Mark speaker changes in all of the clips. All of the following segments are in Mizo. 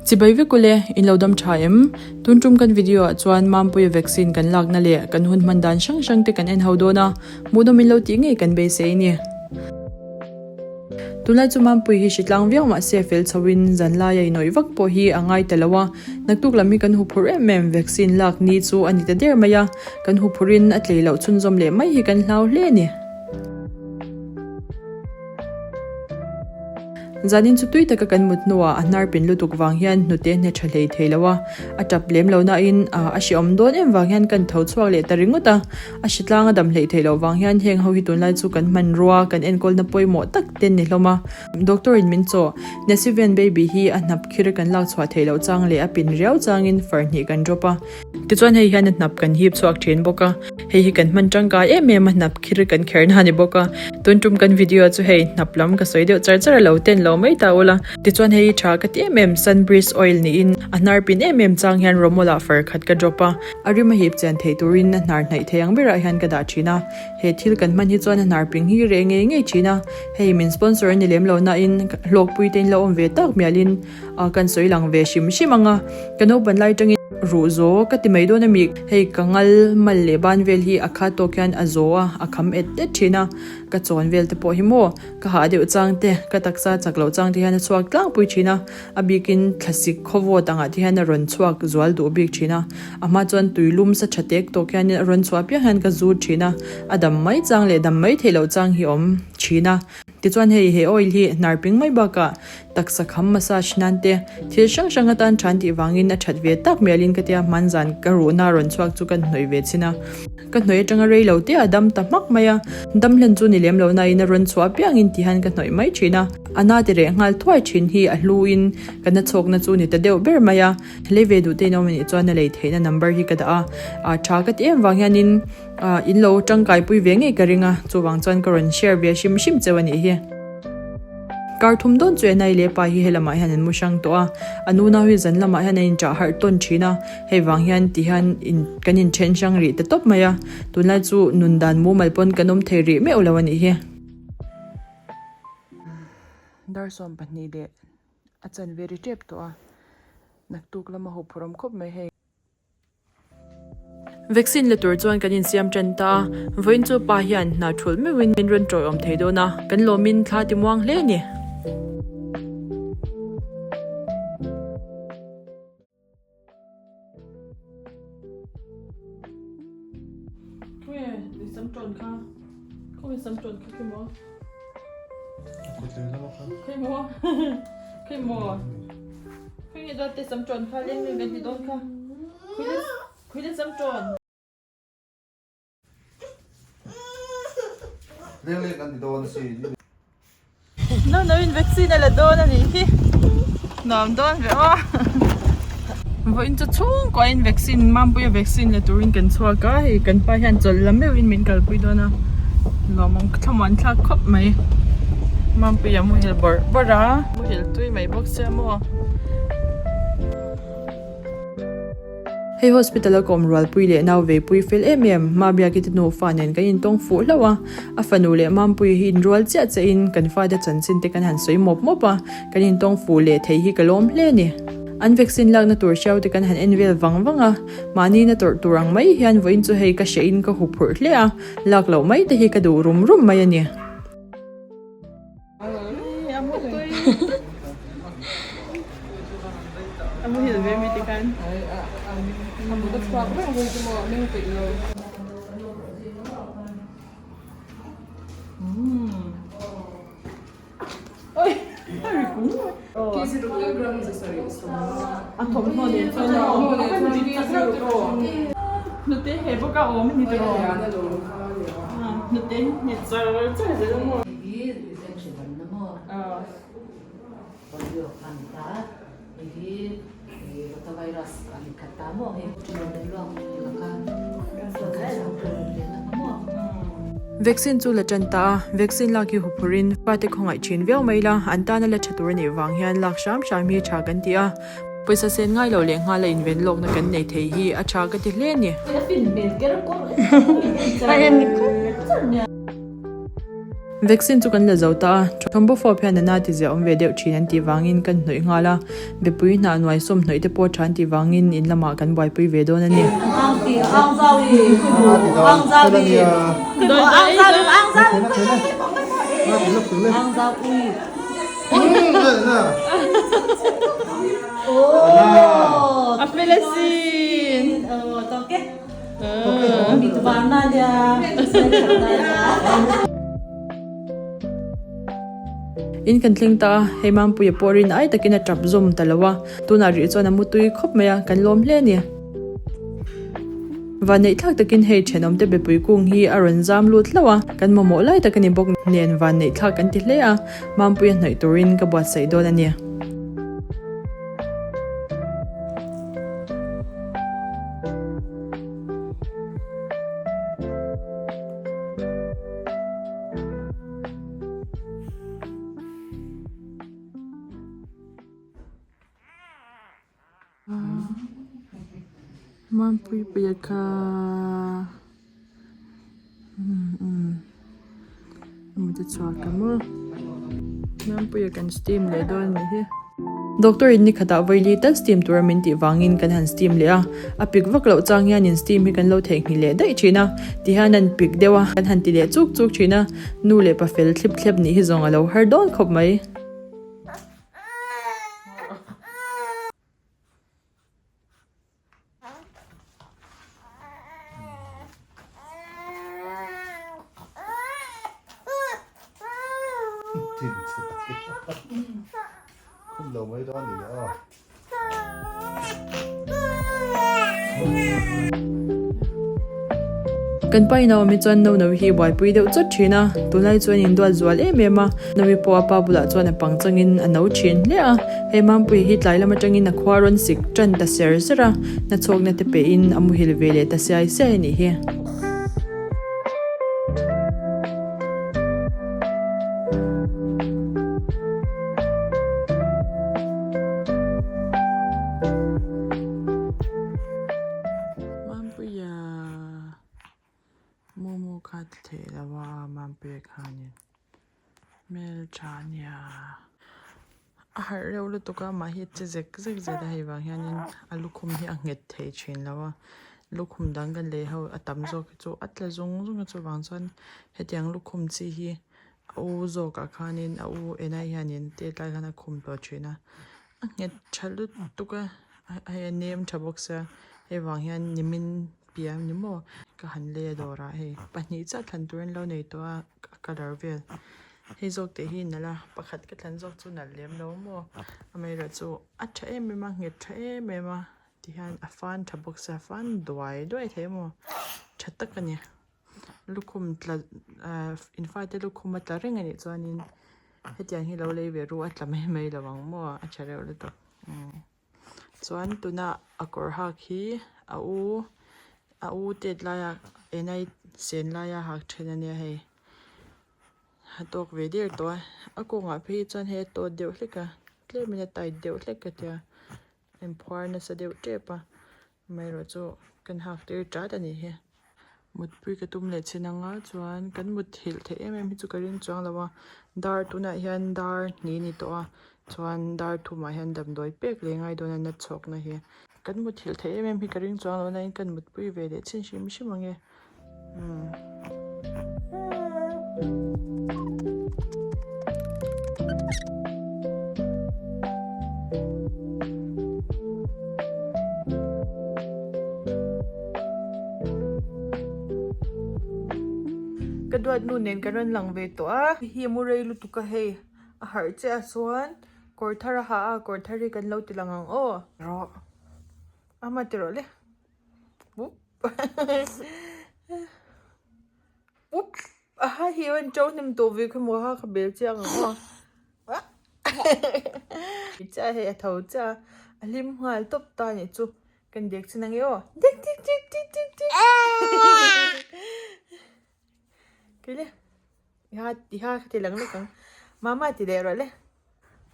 Speaker 1: Chibai vek ule, in lo dam tha em? Tun tum kan video ah chuan Mampuia vaccine kan lakna leh kan hun hman dan hrang hrang te kan en ho dawn a, hmuhnawm in lo tih ngei kan beisei a ni. Tunlai chu Mampui hi hritlang viau mahse fel chho in zan laia inawih vak pawh hi a ngai ta lo a, naktuk lam hi kan huphurh em em vaccine lak ni chu a ni ta der mai a, kan huphurh in a tlei loh chhunzawm leh mai hi kan hlau hle a ni. Zanin chu tui taka kan mut hnuah a hnar pin lutuk vang hian hnute hne tha hlei thei lo a, a tap lem lo nain a hreawm dawn em vang hian kan tho chhuak leh ta ringawt a, a hritlang a dam hleih theih loh vang hian heng ho hi tunlai chu kan hmanrua kan enkawlna pawimawh tak te ni hlawm a. Doctor in min chawh, Nesivian baby hi a hnap khir kan lak chhuah theih loh chang leh a pin riau changin far hnih kan drop a, Tichuan hei hian a hnap kan hip chhuak thin bawk a, hei hi kan hman tangkai em em a hnap khir kan kher na a ni bawk a, tun tum kan video chu hei hnap lam ka sawi deuh char char a lo ten lo mai ta ula, tichuan hei hi tha ka ti em em sunbreeze oil niin a hnar pin em em chang hian rawmawla far khat ka drop a, a rim a hip chian theih turin a hnar hnaih thei ang berah hian ka dah thin a, he thil kan hman hi chuan a hnar ping hi reh ngei ngei thin a, hei min sponsor a ni lem lo nain hlawkpui te in lo awm ve tak mialin. A kan sawi lang ve hrim hrim ang a, ka naupan lai tangin ruh zaw ka ti mai dawn a mi, hei ka ngal mal leh ban vel hi a khat tawk hian a zaw a, a kham et et thin a, ka chawn vel te pawh hi maw ka hah deuh chang te, ka taksa chak loh chang te hian a chhuak tlangpui thin a, a bikin thlasik khawvawt angah te hian a rawn chhuak zual duh bik thin a, a hma chuan tui lum sa tha tek tawk hianin a rawn chhuah piang hian ka zut thin a, a dam mai chang leh dam mai theih loh chang hi a awm thin a. Tichuan hei he oil hi hnar ping mai bakah taksa kham massage nan te thil hrang hrang atan than tih vangin a that ve tak mialin ka tia hman zan ka ruhna rawn chhuak chu ka hnawih ve chhin a, ka hnawih atanga rei lo te a dam ta hmak mai a, dam hlen chu ni lem lo nain a rawn chhuah apiangin ti hian ka hnawih mai thin a, a na ti reh nghal thuai thin hi a hlu in ka na chhawkna chu ni ta deuh ber mai a, lei ve duh te in awm anih chuan a lei theihna number hi ka dah a, a tha ka ti em vang hianin. Ah, in lo tangkai pui ve ngei ka ring a, chuvang chuan ka rawn share ve hrim hrim cheu a nih hi. Kar thum dawn chu Enai leh pa hi helamah hian an mu hrang tawh a, a nu nau hi zan lamah hian a inṭah harh tawn ṭhin a, hei vang hian ti hian in kan inṭhen hrang rih ta tawp mai a, tunlai chu nun dan mumal pawn kan awm thei rih meuh lo a nih hi. Dar 12 leh a chanve ri ṭep tawh a, naktuk lama huphurh awm khawp mai hei. Vaccine la tur chuan kan insiam tan ta a, vawiin chu pa hian hna thulh meuhin min rawn tawiawm thei dawn a, kan lawmin thla ti muang hle a ni. Naunoin vaccine a la dawn a nih hi nuam dawn ve aw vawiin chu chhungkuain vaccine Mampuia vaccine la turin kan chhuak a hei kan pa hian chawlh la meuhin min kalpui dawn a nuam ang thlamuan thlak khawp mai Mampuia muhil bawrh bawrh a muhil tui mai bawk sia maw. Hei hospital a kawm rualpui leh nau veipui fel em em, Mabiaki te nufa nen kan intawng fuh hlauh a, a fanu leh Mampuia hi inrual chiah chiah in kan fate chanchin te kan han sawi mawp mawp a, kan intawng fuh leh thei hi ka lawm hle a ni. An vaccine lakna tur hriau te kan han en vel vang vang a, mahni na tawrh tur ang mai hian vawiin chu hei ka hreh in ka huphurh hle a, lak loh mai te hi ka duh rum rum mai a ni. Vaccine chu la tan ta a, vaccine lak hi huphurhin fate khawngaih thin viau mai la, an tana la tha tur a nih vang hian lak hram hram hi tha kan ti a, pawisa sen ngai lo leh nghala inven lawkna kan nei thei hi a tha ka ti hle a ni. Vaccine chu kan la zo ta a, Thawmbaw fawp hian a na ti ziah awm ve deuh thin an tih vangin kan hnawih nghal a, Bepui hnah nuai sawm hnawih te pawh tha an tih vangin in lamah kan buaipui ve dawn a ni. In kan thleng ta a, hei Mampuia pawh rin ai takin a tap zawm ta lo a, tunah rih chuan a mu tui khawp mai a, kan lawm hle a ni. Vanneih thlak takin hei thenawmte bepui kung hi a rawn zam lut hlauh a, kan mamawh lai tak a ni bawk nen vanneih thlak kan ti hle a, Mampuia hnawih turin ka buatsaih dawn a ni. Mampui puia kha mut a chhuak a maw Mampuia kan steam leh dawn a nih hi. Doctor in ni khatah vawi tal steam tura min tih vangin kan han steam leh a, a pik vak loh chang hian in steam hi kan lo theihnghilh leh daih thin a, tihian an pik deuh a, kan han ti leh chuk chuk thin a, nu leh pa fel thlip thlep nih hi zawng a lo har dawn khawp mai. Kan pa in a awm hi chuan no no hi buaipui deuh chawt thin a, tunlai chuan in duat zual em em a, Nawi pawh a pa bulah chuan a pang changin a no thin hle a, hei Mampuii hi tlai lam atangin a khua rawn sik tan ta ser ser a, nachhawkna te pehin a muhil ve leh ta siai siai a nih hi. Mampuia Momo kha ti theih lo a Mampuia khanin hmeltha a nia a harh reuh lutuk a amah hi a che zek zek zet a hei vang hianin a lukhum hi a nghet thei thin lo a lukhum dang kan lei ho a tam zawk hi chu a tla zung zung a chuvang chuan hetiang lukhum chi hi a u zawkah khanin a u enai hianin tet lai khan a khum tawh thin a a nghet tha lutuk a hei a nem tha bawk sia hei vang hian nimin piang ni maw ka han lei a dawrah hei pahnih chiah thlan tur an lo nei tawh a a colour vel hei zawk teh hi nalh a pakhat ka thlan zawk chu nalh lem lo maw amaherawhchu a tha em em a nghet tha em em a tihian a fan tha bawk sia a fan duai duai thei maw tha tak a ni lukhum tla ahh in fate lukhum a tla reng a nih chuanin hetiang hi lo lei ve ru a tla mai mai lo ang maw a tha reuh lutuk umm. Chuan tuna a kawr hak hi a u a u tet laia enai sen laia hak then a nia hei a tawk ve der tawh a a kawngah phei hi chuan hei a tawt deuh hlek a tlemin a tight deuh hlek ka tia a inphuar nasa deuh tep a amaherawh chu kan hak tir tat a nih hi. Mutpui ka tum leh chin anga chuan kan muthilh theih em em hi chu ka ring chuang lo a dar tunah hian dar hnih a ni tawh a chuan dar thumah hian damdawi pek leh ngai dawn a na chhawkna hi kan muthilh theih em em hi ka ring chuang lo nain kan mutpui ve leh chin hrim hrim ang e umm. Ka duat nu nen ka rawn lang ve tawh a hi a mu rei lutuk a hei a harh chiah a chuan kawr thar a ha a kawr thar hi kan lo ti lang ang aw rawh ama ti rawh le up up aha hi a rawn to hnem tawh ve kha maw ha ka bel chiang ang aw chiah hei a tho chiah a a hlim nghal tawp ta a nih chu. Kan dek chin ange aw. Dek dek dek dek dek dek. Kele. Iha iha ka ti lang lek ang. Mama ti leh rawh le.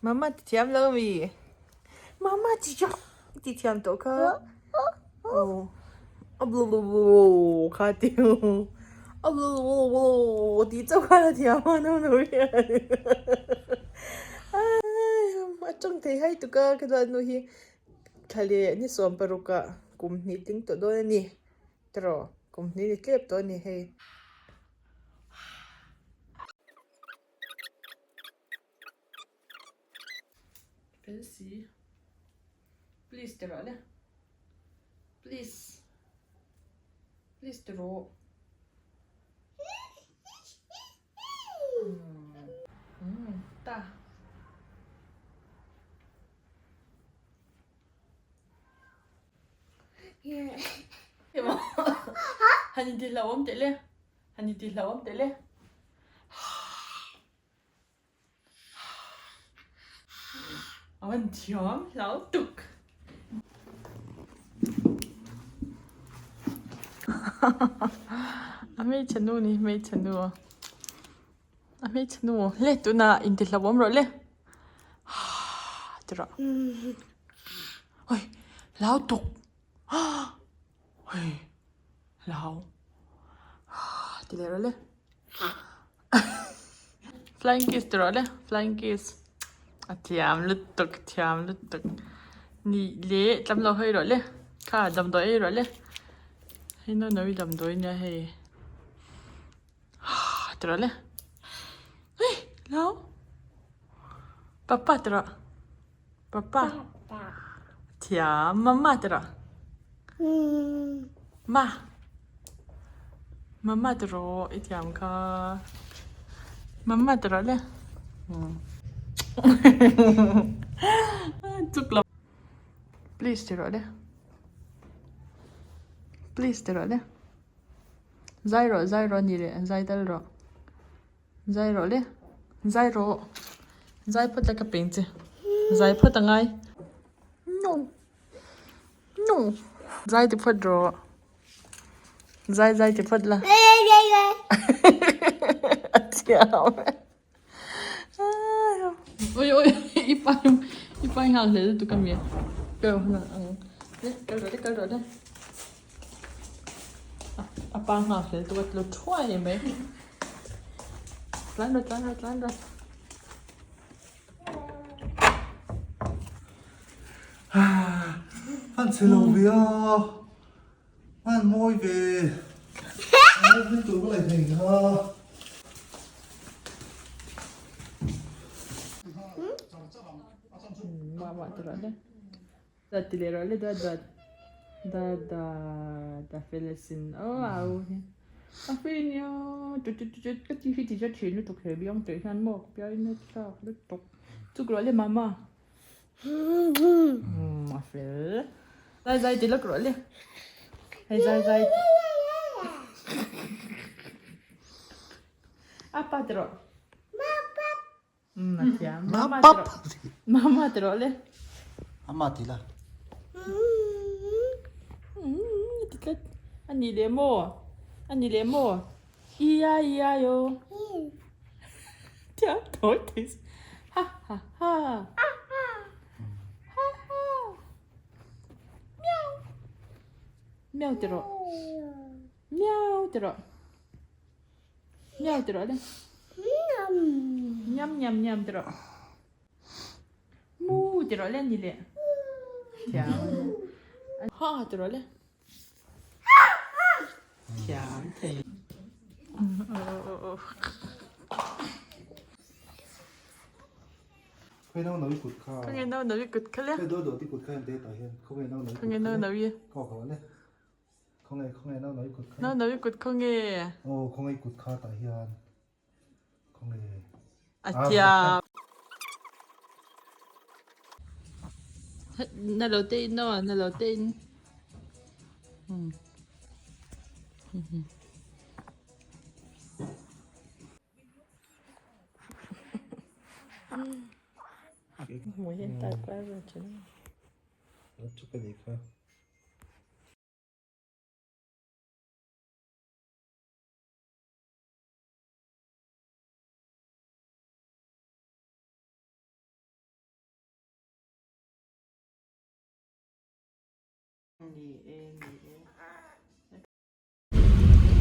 Speaker 1: Mama ti thiam lo mi. Mama ti jo. Ti thiam tawh kha. Oh. Ablu blu blu kha ti. Tih chauh khan a thiam a no no hian a tawng thei hai tuk a ka duat nu hi thla leh ni sawm paruk ah kum hnih tling tawh dawn a ni tiraw kum hnih ni tlep tawh a ni hei. Fel si please ti rawh le please please ti rawh umm ta han in ti hlauhawm teh le han in ti hlauhawm teh le. A van thiam hlau tuk. A hmeichhe nu ni hmeichhe nu a hmeichhe nu le tunah inti hlauhawm rawh le ti rawh oi hlau tuk oi hlau ti leh rawh le. Flying kiss ti rawh le flying kiss a thiam lutuk thiam lutuk ni leh tlam lo hawi rawh le kha damdawi ei rawh le hei no no i damdawi nia hei ti rawh le hei lau papa ti rawh papa thiam mama ti rawh ma mama ti rawh i thiam kha mama ti rawh le chuk lo please ti rawh le please ti rawh le zai rawh zai rawh ni leh zai tal rawh. Zai rawh le. Zai rawh. Zai phawt la ka peng che. Zai phawt a ngai. No. No. Zai ti phawt rawh. Zai zai ti phawt la. A thiam. Oi oi i pai i pai nghal hle lutuk a mi. Kal ang. Le kal rawh le kal rawh le. A pa nghak hlel tuk a tlu thuai mai. Tlan rawh tlan rawh tlan rawh.
Speaker 2: An chhe lo ve a, an mawi ve. An mawi tur ka ngaih thei kha.
Speaker 1: Mah mah ti rawh le. Dat ti leh rawh le dat dat dat dat a fel asin aw au hi a free nia tut tut tut ka ti hi ti zet thin lutuk he biang teh hian maw ka piain a thlak lutuk chuk rawh le mama umm a fel zai zai ti lawk rawh le hei zai zai a pa ti rawh.
Speaker 2: Ma pap.
Speaker 1: Mama ti rawh le.
Speaker 2: Ama ti la.
Speaker 1: Ti tlat. Ani leh maw? Ani leh maw? Iya iya yo. Thiam thawi thei si. Ha ha ha. Ha ha. Miau. Miau ti rawh. Miau ti rawh. Miau ti rawh le. Niam niam niam ti rawh. Mu ti rawh le ni le. Thiam. Ha ti rawh le. Thiam thei.
Speaker 2: Khawi nau nau i kut kha.
Speaker 1: Khawi nau nau i kut kha le.
Speaker 2: Khawi do do ti kut kha em te tah hian. Khawi nau nau i kut kha le.
Speaker 1: Khawi nau nau i.
Speaker 2: Khaw khaw le. Khawnge khawnge nau nau i kut kha.
Speaker 1: Nau nau i kut khawnge.
Speaker 2: Aw khawnge i kut kha tah hian khawnge.
Speaker 1: A thiam. Na lo te in aw na lo te in. Hmui hian tai kual vel thin.
Speaker 2: Chu ka nih kha.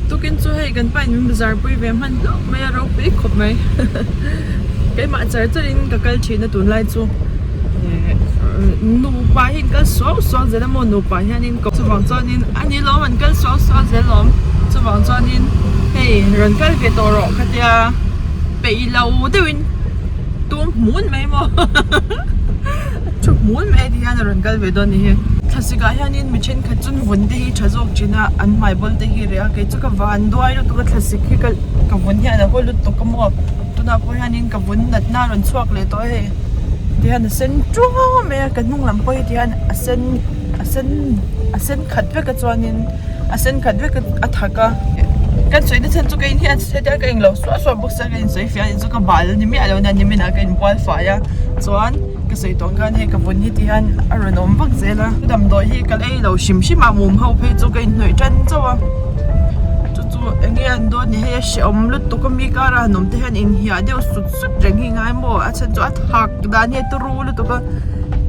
Speaker 1: Tukin chu. hei kan pa in min bazar pui ve hman hlauh mai a ropui khawp mai keimah char char in ka kal thin a tunlai chu nupa hi an kal suau suau zel a maw nupa hianin chuvang chuanin a ni lawm an kal suau suau zel lawm chuvang chuanin hei rawn kal ve tawh rawh khatia peih lo deuhin tum hmun mai maw thu hmun mai ti hian a rawn kal ve dawn a ni hi thlasik ah hianin mi thenkhat chu vun te hi tha zawk thin a an hmai bawl te hi reh a kei chu ka van duai lutuk a thlasik hi ka ka vun hian a haw lutuk a maw tunah pawh hianin ka vun natna a rawn chhuak leh tawh a hei ti hian a sen tuau mai a ka hnung lam pawh hi ti hian a sen a sen a sen khat vek a chuanin a sen khat vek a thak a kan sawi na chhan chu ka in hian hetia ka englo suah suah bawk sia ka insawi fiah a nih chu ka bal ni miah lo nia nimin ah ka inbual fai a chuan ka sawi tawh ang khan hei ka vun hi ti hian a rawn awm vak zel a damdawi hi ka lei lo hrim hrim a mum ho phei chu ka inhnawih tan chauh a chu chu eng nge an dawn ni hei a hrehawm lutuk a mi kara han awm te hian inhiah deuh sut sut reng hi ngai maw a chhan chu a thak dan hi a turu lutuk a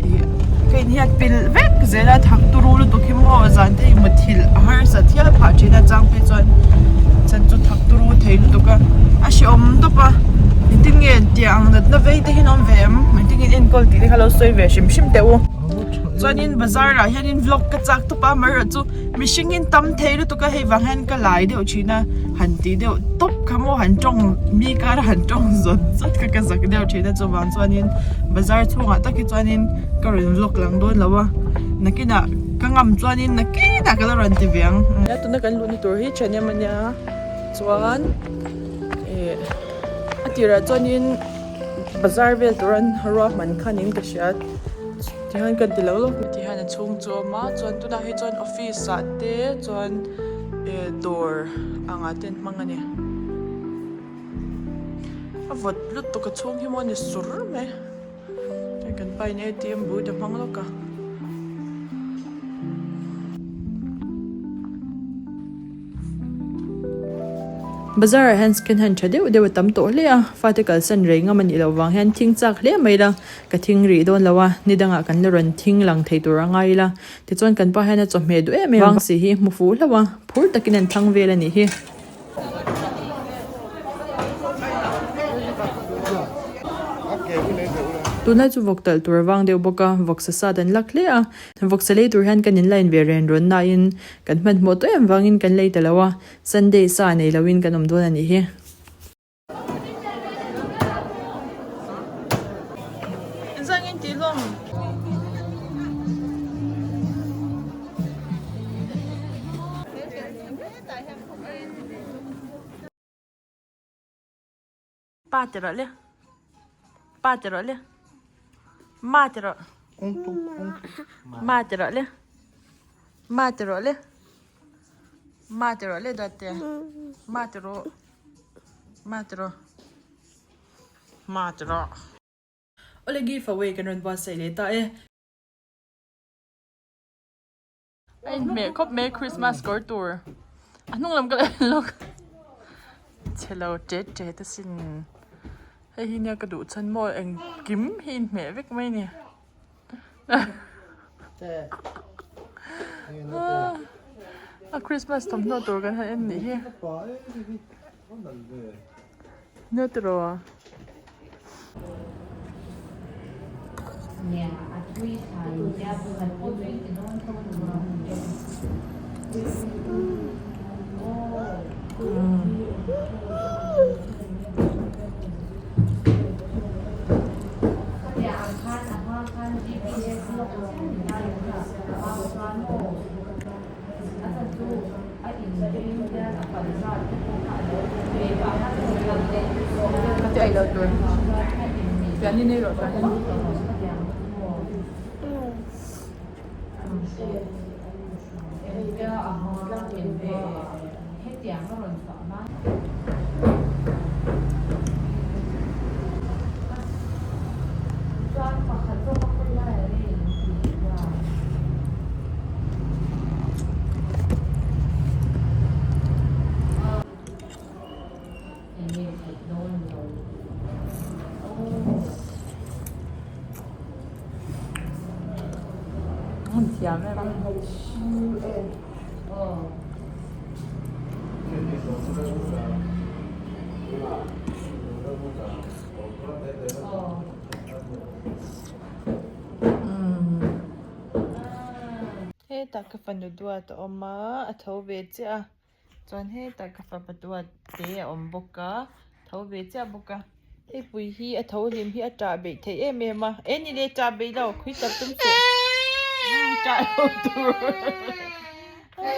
Speaker 1: ih ka inhiat pilh vek zel a thak turu lutuk hi maw zan te hi muthilh a harsat hial phah thin a chang phei chuan chhan chu thak turu thei lutuk a a hrehawm tawp a engtin nge tiang natna vei te hi an awm ve em engtin nge enkawl tih te kha lo sawi ve hrim hrim teh u chuanin bazar ah hianin vlog ka chak tawp a amaherawhchu chu mihring in tam thei lutuk a hei vang hian ka lai deuh thin a han tih deuh tawp kha maw han tawng mi kara han tawng zawt zawt kha ka zak deuh thin a chuvang chuanin bazar chhungah tak hi chuanin ka rawn vlog lang dawn lo a nakinah ka ngam chuanin nakinah ka la rawn ti ve ang. Tuna kan luhna tur hi thahnem a nia chuan ih a tirah chuanin bazar vel tur an ruahman khanin ka hria tihian kan ti lo lawk tihian a chhung chu a awm a chuan tunah hi chuan office ah te chuan eh dawr angah te an hmang a ni a vawt lutuk a chhung hi maw a ni sur mai. Hei kan pa in ATM booth a hmang lawk a. Bazar ah hian second hand tha deuh deuh a tam tawh hle a, fate kalsan rei ngam a nih loh vang hian thing chak hle mai ila, ka thing rih dawn lo a, ni dangah kan la rawn thing lang thei tur a ngai ila, tichuan kan pa hian a chawhmeh duh em em vang si hi hmu fuh hlauh a, phur takin an thlang vel a nih hi. Tunlai chu vawk talh tur a vang deuh bawk a, vawk sa sat an lak hle a. Vawk sa lei tur hian kan in line ve ren rawn nain kan hmanhmawh tawh em vangin kan lei ta lo a, Sunday sa nei loin kan awm dawn a nih hi. Zangin tih hlawm. Pa ti rawh le. Pa ti rawh le. Ma ti rawh. Ma ti rawh le. Ma ti rawh le. Ma ti rawh le dawtte. Ma ti rawh. Ma ti rawh. Ma ti rawh. Awle give away kan rawn buatsaih leh ta e. A inhmeh khawp mai Christmas kawr tur a hnung lam ka la en lawk chhe lo tet tet asin hei hi nia ka duh chhan maw engkim hi inhmeh vek mai a ni a Christmas thawmhnaw tur kan han en nih hi nia tiraw. Ka ti ai lo tur pian in ei rawh chuan in. Thiam em. Hetah ka fanu duat a awm a, a tho ve chiah a chuan hetah ka fapa duat te a awm bawk a tho ve chiah bawk a hei pui hi a tho hlim hi a tah beih theih em em a e ni le tah beih lo khawi tap tum suh umm tah lo tur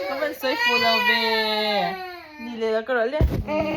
Speaker 1: ka van sawi fuh lo ve ni le lo ka rawh le.